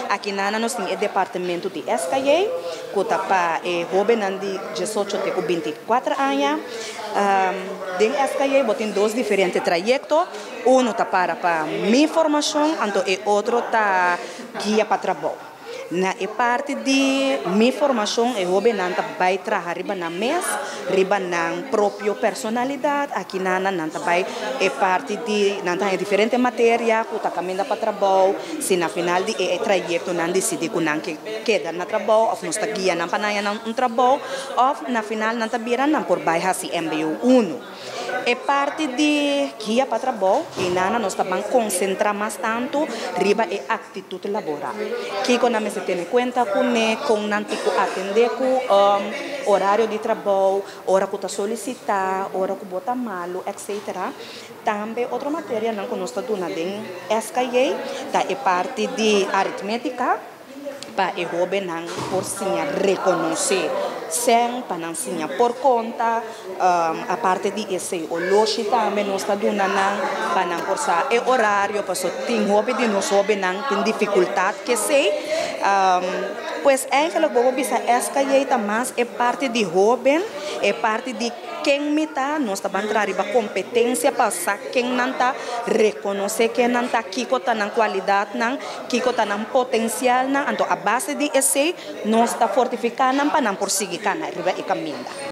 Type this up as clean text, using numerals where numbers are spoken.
Akinan nos tin e departamento di SKJ, ku ta pa e hóbennan di 18 te ku 24 aña. Den SKJ bo tin dos diferente trayekto. Uno ta pa Mi Formashon, anto e otro ta Guia pa Trabou. Na e parti di Mi Formashon e hóbennan ta bai traha riba nan mes, riba nan propio personalidat. Akinan nan ta bai e parti di nan ta diferente materia ku ta kaminda pa trabou. Si na final di e trayekto nan disidí ku nan ke keda na trabou òf nos ta guia nan pa nan un trabou òf na final nan ta bira nan por bai hasi MBO 1. E parti di Guia pa Trabou einan nos ta ban konsentrá mas tantu riba e aktitut laboral. Kiko nan mester tene kuenta kuné, kon nan tin ku atendé ku orario di trabou, ora ku ta solisitá, ora ku bo ta malu, etcetera. Tambe otro materianan ku nos ta duna den SKJ ta e parti di aritmétika pa e hóbennan por siña rekonosé sèn, pa nan siña por konta. Aparte di esei, oloshi tambe nos ta duna nan pa nan por sa e orario, pasobra tin hopi di nos hóbennan tin difikultat ku esei. Pues eigenlijk bo por bisa SKJ ta mas e parti di hóben, e parti di ken mi ta, nos ta ban traha riba kompetensia pa sa ken nan ta, rekonosé ken nan ta, kiko ta nan kualidatnan, kiko ta nan potensialnan, anto a base di esei nos ta fortifiká nan pa nan por sigui kana riba e kaminda.